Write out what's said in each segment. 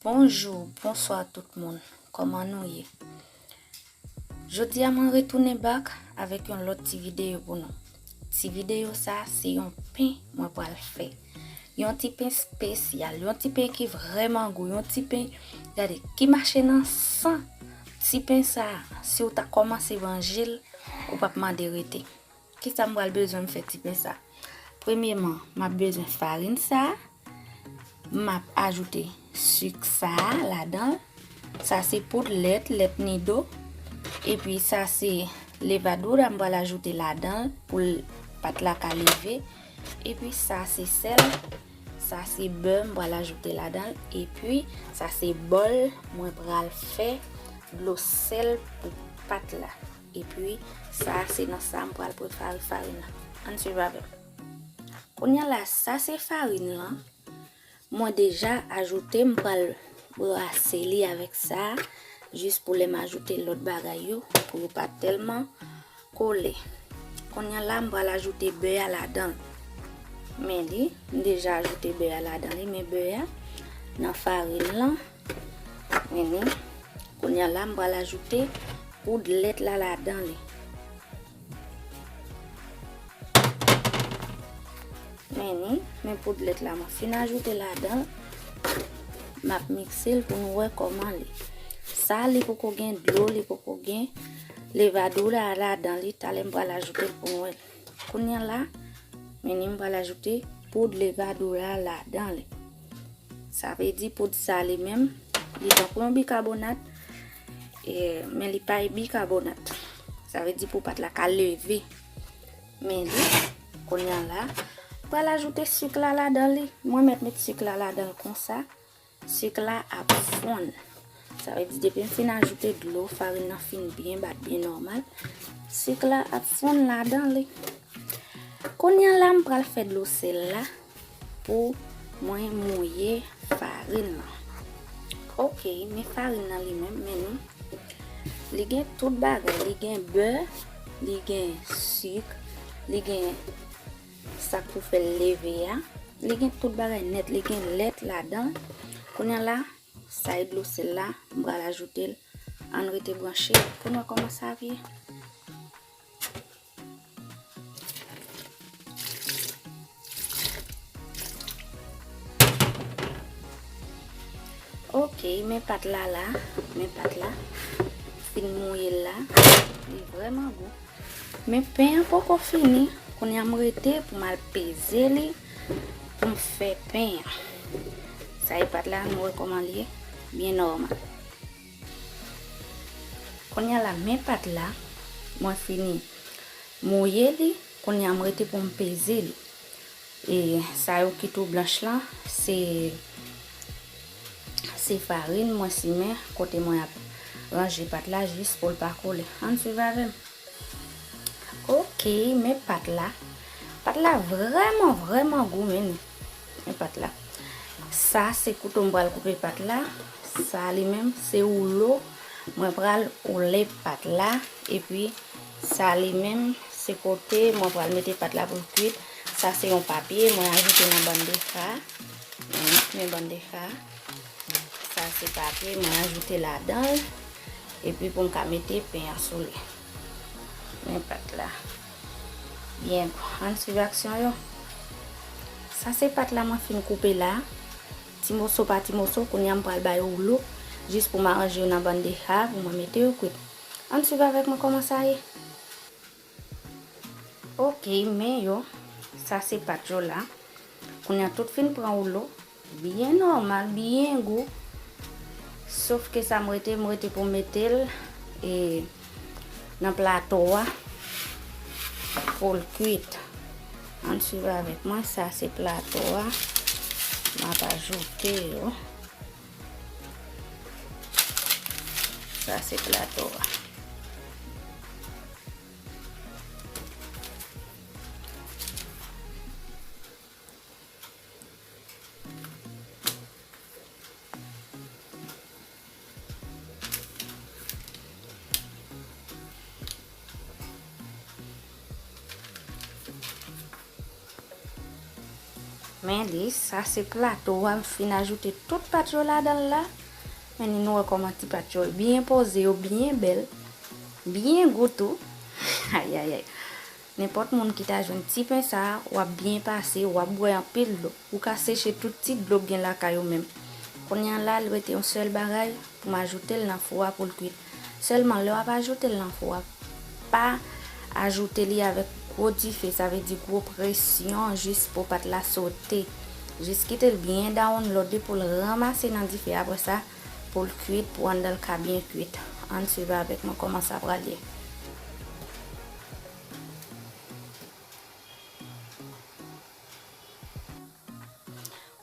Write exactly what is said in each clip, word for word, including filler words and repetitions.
Bonjou, bonswa tout moun. Kòman nou ye? Jodi a mwen retounen back avèk yon lòt ti videyo pou nou. Ti videyo sa se yon pen mwen pral fè. Yon ti pen espesyal, yon ti pen ki vrèman gou, yon ti pen, gade, ki mache nan san. Ti pen sa, si w ta kòmanse manje l, ou p ap mande rete. Kisa m pral bezwen m fè ti pen sa? Premyeman, m ap bezwen farin sa. M ap ajoute sik sa ladan l. Sa se poud lèt, lèt nido. Epi sa se levadura m pral ajoute ladan l pou l, pat la ka leve. Epi sa se sèl. Sa se bè m pral ajoute ladan l. Epi sa se bòl mwen pral fè dlo sèl pou pat la. Epi sa se nan sa m pral prepare farin nan. Ann swiv avè m. Kounye a la, sa se farin lan. Mwen deja ajoute, m pral brase li avèk sa, jis pou lè m ajoute lòt bagay yo, pou yo pa tèlman kole. Kounye a la, m pral ajoute bè a ladan l. Men li, m deja ajoute bè a ladan li, men bè a nan farin lan. Men li, kounye a la, m pral ajoute poud lèt la ladan li. Men ni, men poud lèt la mwen fin ajoute ladan l. M ap mikse l pou nou wè kòman li. Sa li poko gen dlo, li poko gen levadura ladan li, talè m pral ajoute l pou nou wè l. Kounye a la, men ni m pral ajoute poud levadura ladan li. Sa vle di poud sa li menm, li tankou yon bikabonat, e, men li pa yon bikabonat. Sa vle di pou pat la ka leve. Men li, kounye a la, pral ajoute sik la ladan li. Mwen mèt met sik la ladan l konsa. Sik la ap fonn. Sa vle di depi m fin ajoute dlo, farin nan fin byen bat, byen nòmal. Sik la ap fonn ladan li. Kounye a la, m pral fè dlo sèl la pou mwen mouye farin nan. Oke, men farin nan li menm, men nou. Li gen tout bagay, li gen bè, li gen sik, li gen sa k pou fè l leve a. Li gen tout bagay nèt, li gen lèt ladan. Kounye a la, sa e dlo sèl la, m pral ajoute l. Ann rete branche pou nou wè kòman sa ap ye. Oke, men pat la la, men pat la. Fin mouye l la, li vrèman gou. Men pen an poko fini, kounye a m rete pou m al peze li, pou m fè pen an. Sa e pat la, nou wè kòman li ye, byen nòmal. Kounye a la, men pat la, mwen fini mouye li, kounye a m rete pou m peze li. E sa yo ki tou blanch lan, se, se farin mwen simen, kote mwen ap ranje pat la jis pou l pa kole. Ann swiv avè m. Oke, men pat la. Pat la vrèman, vrèman gou, men ni. Men pat la. Sa se kouto m pral koupe pat la. Sa li menm se woulo. Mwen pral woule pat la. Epi sa li menm se kote mwen pral mete pat la pou l kwit. Sa se yon papye mwen ajoute nan bandeja. Men, men bandeja. Sa se papye mwen ajoute ladan l. Epi pou m ka mete pen an sou li. Men pat la. Byen, ann swiv aksyon yo. Sa se pat la mwen fin koupe la. Ti moso pa ti moso, kounye a m pral ba yo woulo. Jis pou m aranje yo nan bandeja, pou mwen mete yo kwit. Ann swiv avèk mwen kòman sa ye. Oke, men yo, sa se pat yo la. Kounye a tout fin pran woulo. Byen nòmal, byen gou. Sof ke sa m rete, m rete pou m mete l, e, nan plato a pou l kwit. Ann swiv avèk mwen, sa se plato a. M ap ajoute yo. Sa se plato a. Men li, sa se plato a, m fin ajoute tout pat yo ladan l la. Men ni nou wè kòman ti pat yo byen poze, yo byen bèl, byen gou tou. Ayayay. Nenpòt moun ki ta jwenn ti pen sa a, w ap byen pase, w ap bwè anpil dlo. Ou ka seche tout ti dlo k gen lakay ou menm. Kounye a la, li rete yon sèl bagay pou m ajoute l nan fou a pou l kwit. Sèlman, lè w ap ajoute l nan fou a, pa ajoute li avèk gwo dife, sa vle di gwo presyon, jis pou pat la sote. Jis kite l byen download pou l ranmase nan dife. Apre sa, pou l kwit, pou anndan l ka byen kwit. Ann swiv avèk mwen kòman sa pral ye.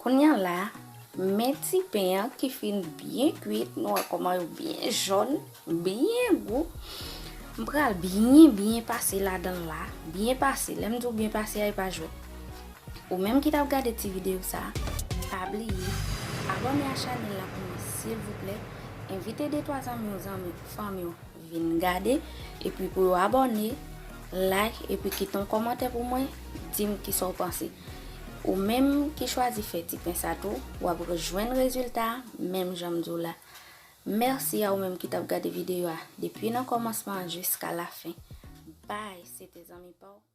Kounye a la, men ti pen an ki fin byen kwit, nou wè kòman yo byen jòn, byen gou. M pral byen, byen pase ladan l la, byen pase. Lè m di w byen pase a, e pa jwèt. Ou menm ki t ap gade ti videyo sa, pa bliye abòne a chanèl la pou mwen, silvouplè. Envite de twa zanmi w, zanmi w, fanmi w vin gade, epi pou yo abòne, like, epi kite yon kòmantè pou mwen, di m kisa w panse. Ou menm ki chwazi fè ti pen sa tou, w ap jwenn rezilta a, menm jan m di w la. Mèsi a ou menm ki t ap gade videyo a depi nan kòmansman an jiska lafen. Bye, se te zanmi pa w.